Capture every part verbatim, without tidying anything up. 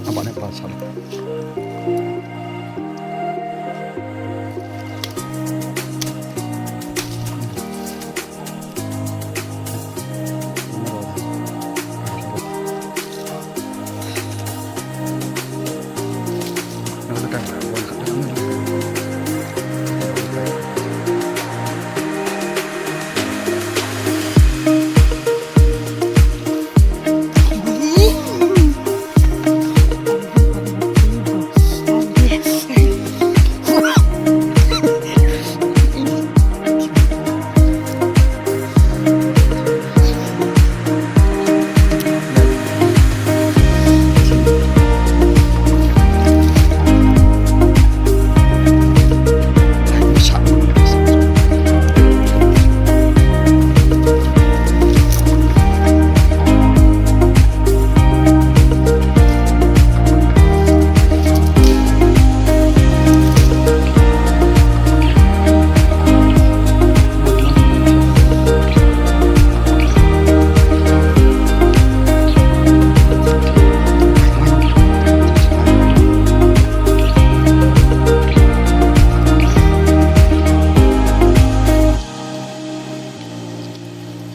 Abang ne pasal.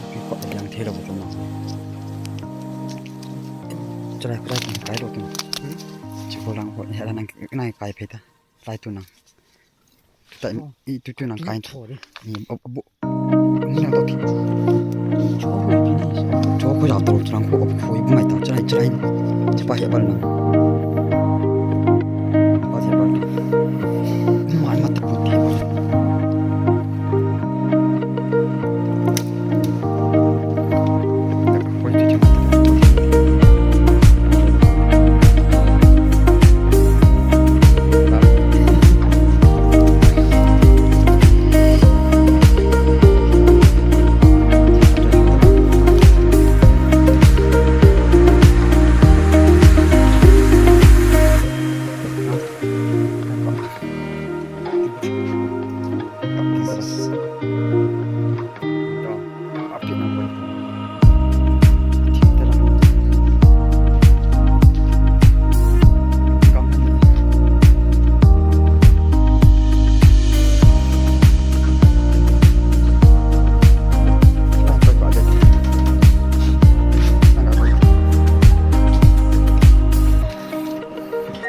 Pi kot liang thei lou chu na. Chalai, chalai, kai lou tu. Hmm? Chi ko lang ko, he la nang, nang kai phei ta. Lai tu nang. Ta i tu tu nang kai. Tho de. Ni, ob, ob, ni nang to ki. Tho ko i ni. Tho ko ya to tu nang ko, ob ko i bu mai ta. Chalai, chalai. Chi pa he bal nang. Pa he bal. Mai ma ta pu ti bal.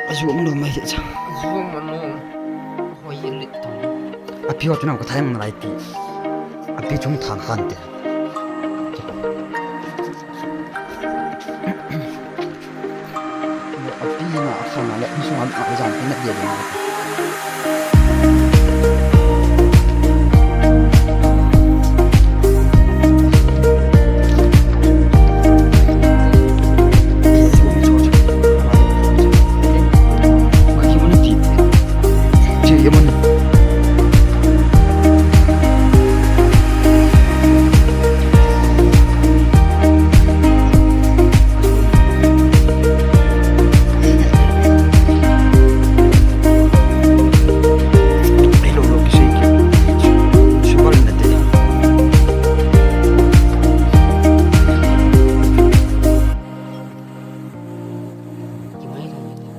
Azu um lo mai cha. Azu um lo. Hoi lit tong. Api ho tina ko thai mang lai ti. Api chung thang khan te. Api na a khan a le, insung a, a jan pi na dia dia.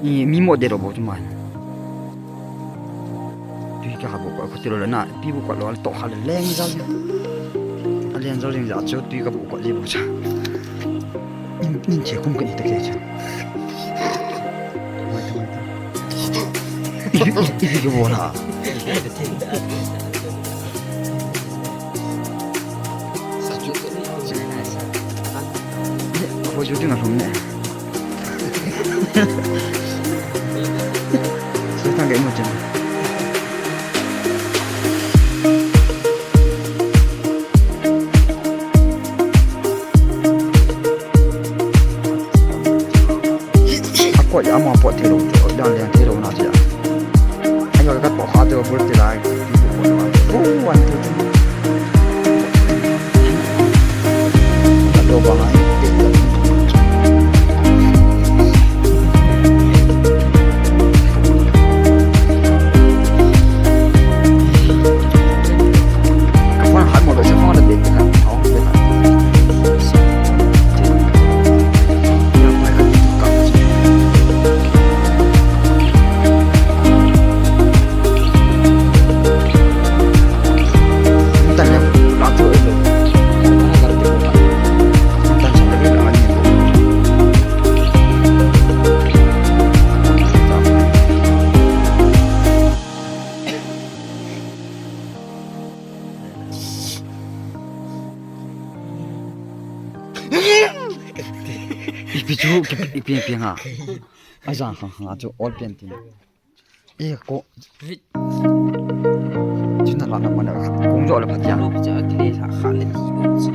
Mi, mi mo de ro bo tu mai. Tui ka bu ko, ko ti lo le na, pi bu ko lo, to ha le leng jal. A leng jal jing ja chu tui ka bu ko ji bu cha. Nin, nin che kum ka ni ta ke cha. Mai ta, mai ta. Ibi, ibi, ibi ke bo na. Ko ju ti na lum ne. Sultan ga imu chen. Ako ya mo po thei lou, dan lian thei lou na tia. Ayo ka to ha to bul ti lai. One, two, three. Ipi chu, ipi, ipi, ipi nga. Ajang khang khang a chu all pen tin. E ko. Hei. Chuna la na mana kong jo le phatia. Lo pi cha kile sa kha le ti bo chi.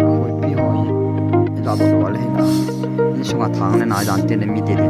Hoi pi hoi. Ila do do le na. Ni sunga thang le na jan te le mi te le.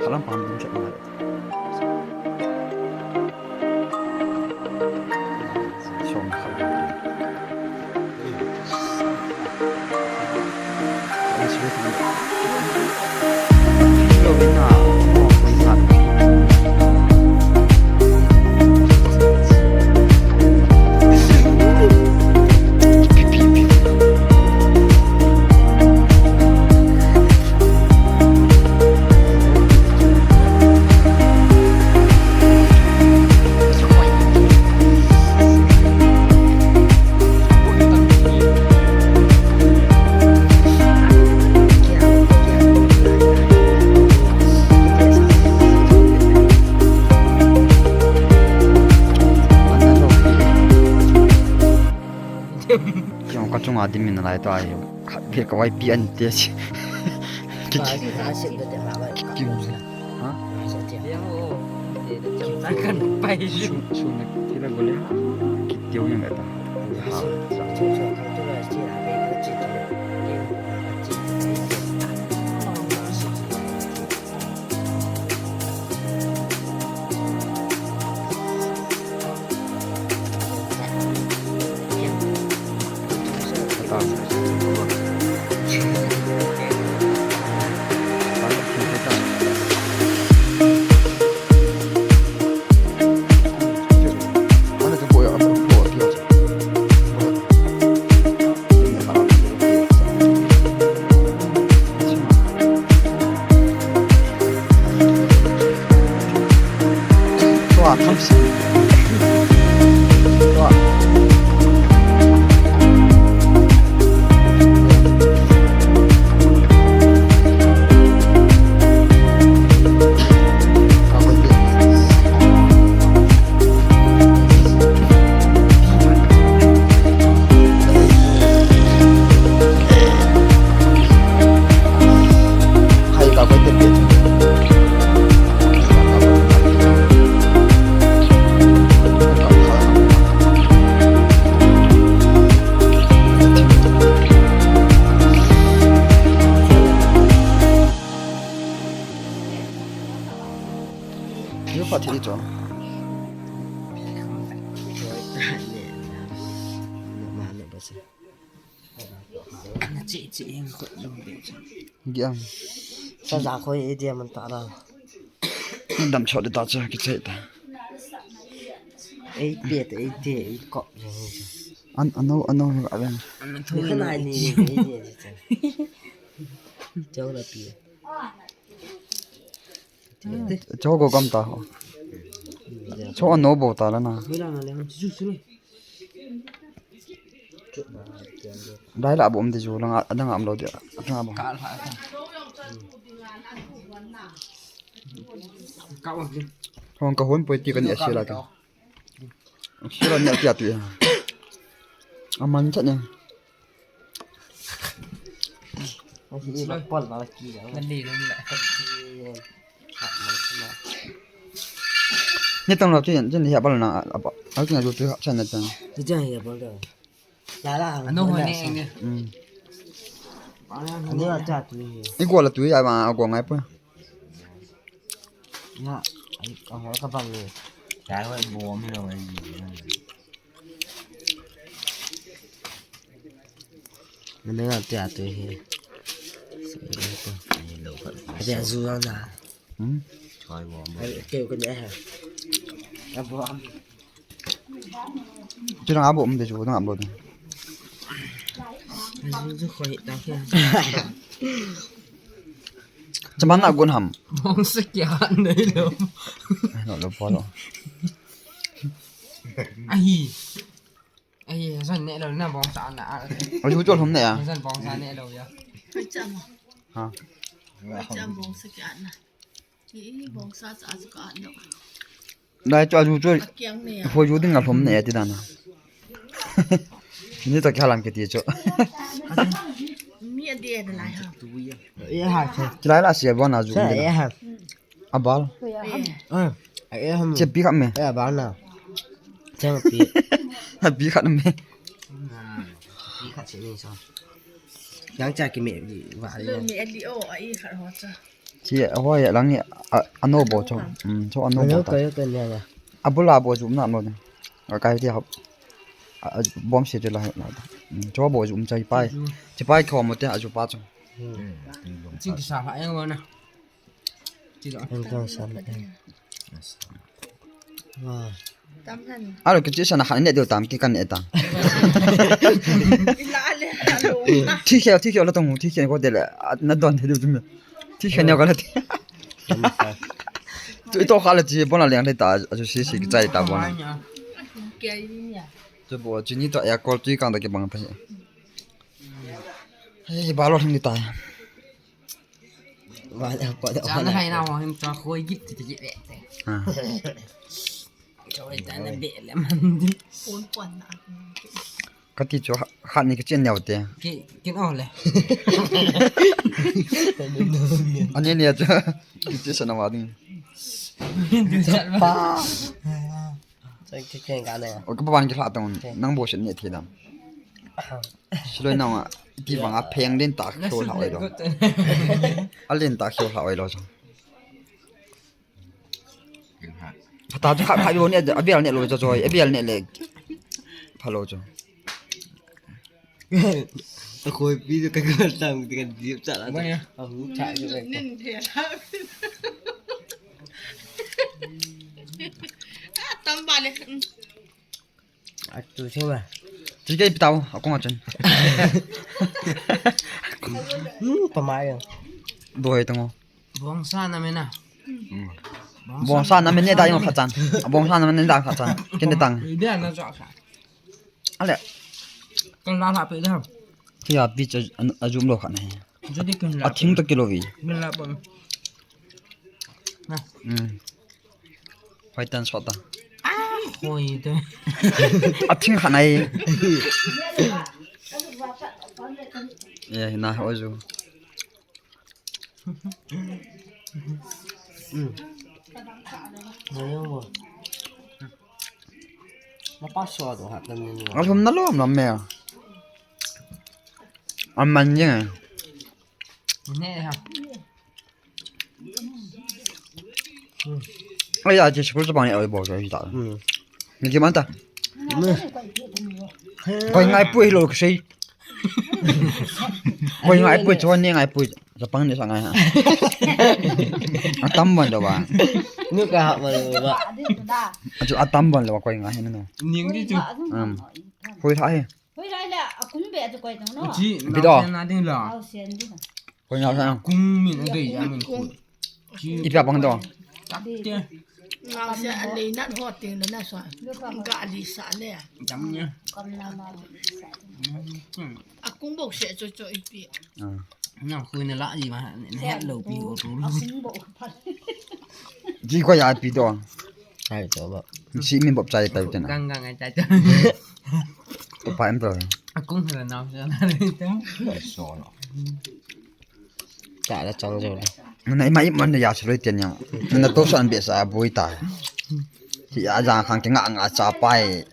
Halam pam dum chat na. Som kha. Kiong ka chunga dimin nalai to ahi. Khat bek ka Y P an te si. Ki, ki, ki, ki, ha? Sun, sun na kila gole. Ki teu yang kata. Ha. Yo pa thi cho. Giang. Sa ja khoi e dia man ta la. Dam chot ta cha ki chai ta. Ei pe te, ei te, ei ko. An, ano, ano, a ven. An thu na ni, ei te, ei te. Chau la pi. Cho go gam ta ho. Cho ano bo ta la na. Dai la bo um de ju la nga, adang am lo de. Adang bo. Hong ka hon poi ti ka ni a sila ta. Sila ni a ti a tu ya. Aman cha ne. Ngan ni lum le. Ni tang lo tu yan, jin hi abal na, abal. Aku na tu tu chan na chan. Tu chan hi abal da. La la. Ano ho ne ne. Hmm. Ani a cha tu hi. I go la tu ya ma a go ngai pa. Ya, ai ka ho ka bang ni. Cha ho bo mi lo ai. Ani a cha tu hi. Ai lo ka. Ai a zu na. Hmm? Choi bo. Ai ke ko ne ha. A bo am. Chu dang a bo um de chu dang a bo de. Zu zu khoi ta ke. Chaman na gun ham. Bong sa kya nei lo. Ai, no lo po lo. Ahi. Ahi, san ne lo na bong sa na. Ahi, chu chol hom ne ya. San bong sa ne lo ya. Ha. Cham bong sa kya na. Ni bong sa sa sa ka no. Dai chu aju chu. Akiang ne ya. Hoi ju ding a lhom ne ti dan a. Ni to kya lam ke ti chu. Mi a de na lai ha. Ye ha che. Kilai la sia bon aju. Sa ye ha. Abal. Eh. Ah, ye ham. Che pi kham me. Eh, abal na. Chang pi. Ha pi kham me. Pi kham che ni sa. Yang cha ki me wa. Lo mi a li o a i khat ho cha. Chi a hoi a lang ni a, a no bo cho. Um, cho a no bo ta. Ka ka ne ya. A bula bo ju na no. A kai ti hop. A, a bom se ti la la. Um, cho bo ju um chai pai. Chi pai kho mo te a ju pa cho. Chi ki sa ha yang wa na. Chi lo. Ang ka sa na. Wa. Aro kichi sana khan ne deu tam ki kan ne tam. Thi khel, thi khel la tong, thi khel ko de le, na don the deu tum. Thi khel ne ko la thi. Tu to khala chi bona leng le ta, asu si si ki chai ta bona. Tu bo chi ni to ya kol tu kang da ki bang ta. Hei, ba lo ni ta. Ba le ko da. Cha na hai na ho him cha khoi git ti ti be. Ha. Choi ta na be le man di. Pon pon na. Ka ti chu ha, ha ni ka chen neo te. Ki, kin o le. Ani ni chu. Ki ti sa na wa ding. Pa. Chang ki ken ka ne. O ka ban ki hla tong. Nang bo shin ni thi dam. Siloi nang a ti bang a pheng den ta khol ha oi lo. A len ta khol ha oi lo. Hata chu kha kha bo ne, a bel ne lo cho choi, a bel ne le. Pha lo cho. A khoi pi chu ka ka tam ka dip cha la. Ba ya. A hu cha chu ka. Nin the la. A tam ba le. A tu thing ba. Chi ke pi tau, a kong a chen. Hmm, pa mai ya. Doi tang o. Bongsa na me na. Bongsa na me ne da yong kha chan. Bongsa na me ne da kha chan. Ken de tang. Ide na jo kha. Ale. Kan la la pe da. Ti a pi cha a jum lo kha na. Jo de kan la. A thing to kilo vi. Kan la pa. Na. Hmm. Hoi tan sot ta. Hoi de. A thing kha na e. Ye na ho ju. Hmm. Mayo mo. Mapa so do ha tan ni. Alhum na lom lam me. Aman ye. Ne ha. Ai ya, je school sa bang ya, oi bo sa ta. Hmm. Ni ki man ta. Koi ngai pui lo ka sei. Koi ngai pui, chon ni ngai pui. Sa pang ni sa ngai ha. Atam ban lo ba. Nu ka ha ban lo ba. Achu atam ban lo ba koi ngai ha no. Ning di chu. Um. Koi tha he. Hoi lai la, a kung be a chu koi tong no. Chi, bi do. Na ding la. Au sian di. Koi ngai ha. Kung min a dei ya min kung. Ipi a pang do? Takte. Ngau se a lei nat ho ting na sa. Ga li sa le. Jam nia. A kung bo se cho cho ipi. Ah. Na khu na la ji ma, na het lo pi o tu. Ji ko ya pi do. Hai to ba. Si min bop chai tai tena. Gang gang ai chai to. Ko pa em to. A kung hla nau sa na le to. So no. Cha la chang jo le. Na ima ip man ya chaloi tian yang. Na to san be sa boi ta. Ti a jang khang ke nga nga cha pai.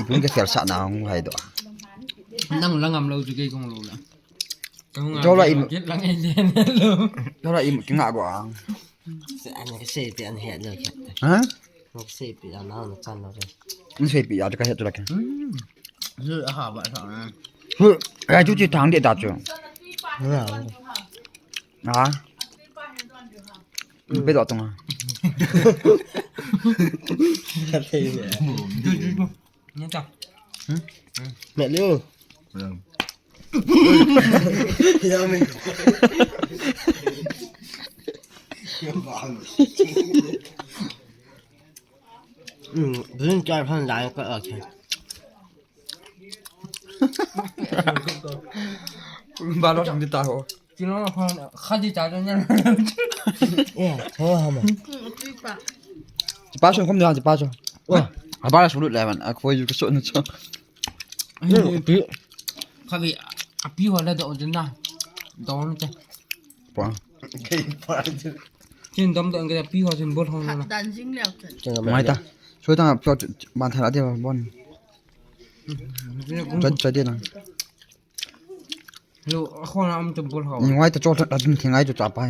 Ipun ke fel sa na ngu hai do. Nang la ngam lo ju ke kong lo la. Jola im. Kit lang ei len lo. Jola im kinga go ang. Se an ka sei pi an het lo khat. Ha? Ka sei pi an na chan lo re. Ni sei pi ya ka het lo ke. Hmm. Ju ha ba sa na. Hu, ya ju ji thang de da ju. Ha. Ha. Pe do tong. Ka sei ya. Ju ju ju. Ni ta. Hmm? Met liu. Green card hon lai ka okay. Ba lo sang di ta ho. Kilo hon kha di ta nya. Eh, ho ha ma. Ci pa sun kom da ci pa sun. Wa. A ba la su lut le man. A khoi ju ka so nu so. Pi. Khavi, api ho la do din na. Do na te. Pa. Kei pa. Chin dom do nge pi ho chin bol ho na. Dan jing leo te. Mai ta. So ta pyo ban tha la de bon. Cha cha de na. Lo, a khona um te bol ho. Ni ngai ta cho ta ding thing ngai cho cha pa.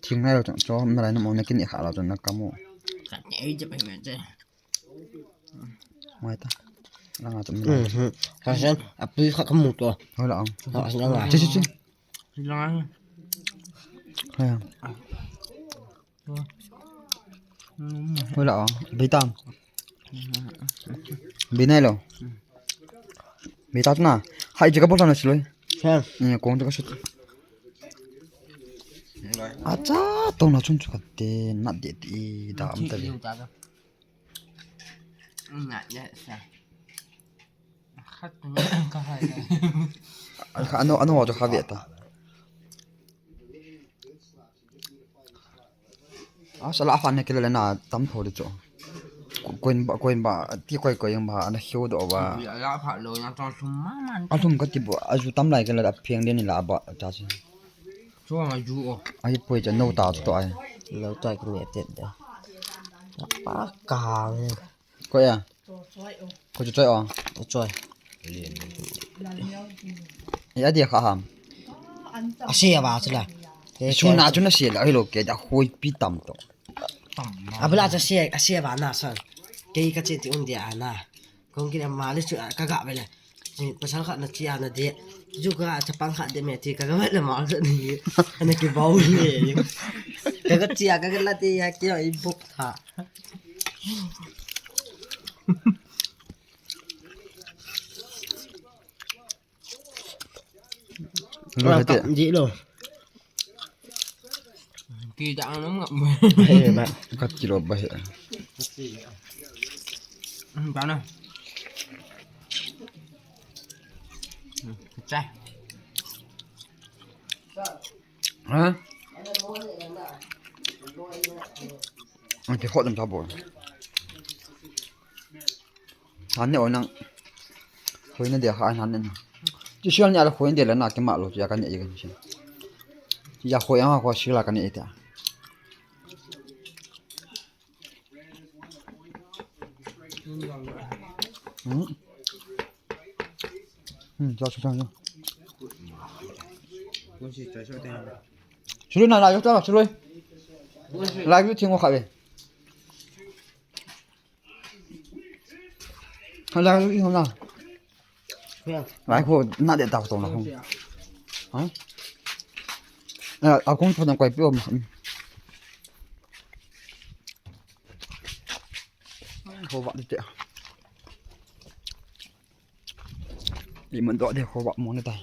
Thing ngai cho cho na lai na mo na kin ni kha la cho na ka mo. Ka te ai je pa me je. Mai ta. Langa tum. Mhm. Ka sen, api kha ka mu to. Hola ang. Ha, langa. Chi, chi, chi. Langa. Haya. Hola ang. Beitam. Beinai lo. Beita na. Hai, je ka bol na siloi. Sen. Ni kong je ka sut. Acha, tong na chun chu ka te, na de ti da am ta ve. Nga, ya, sa. Khat tu ka hai. Kha ano, ano wa chu kha ve ta. A sala fan ne kele na tam tho de chu. Koin ba, koin ba, ti koi koi ba, ana hiu do ba. Ya la pha lo na tong sum ma man. A thum ka ti bo, a ju tam lai kele a pheng de ni la ba, ta si. Chuang a ju o. Ai poi cha no ta to ai. Lo ta ki me te da. Pa ka. Ko ya. Ko chu choi o. Choi. Ya dia kha ham. A se ba chula. Su na chu na se la lo ke da hoi pi tam to. Abla cha se, a se ba na san. Ke ka che ti un dia na. Kong kile ma le chu ka ga ve le. Pasal khat na chia na de. Ju ka chapang khat de me ti ka ga ve le ma le ni. Ana ki bau ni. Ka ga chia ka ga la ti ya ki i buk tha. Lo hete. Di lo. Ki da ang nam ngap. He ba. Kat kilo ba he. Hmm, ta na. Hmm, chai. Ha? Ang ki hot dam ta bo. Han ne o nang. Khoi na dia kha han ne. Chi sial ni ala khoi na dia la na ke ma lo ya ka ne i kan chi. Ya khoi ang khoi sila ka ne i ta. Hmm. Hmm, cho cho cho. Sului na la yo ta sului. La yo ting ko kha ve. Hala, ih, hala. Lai ko na de ta ko na ko. Ha? A, a kong to na koi pio ma. Ko va de te. Iman do de ko va mo ne ta.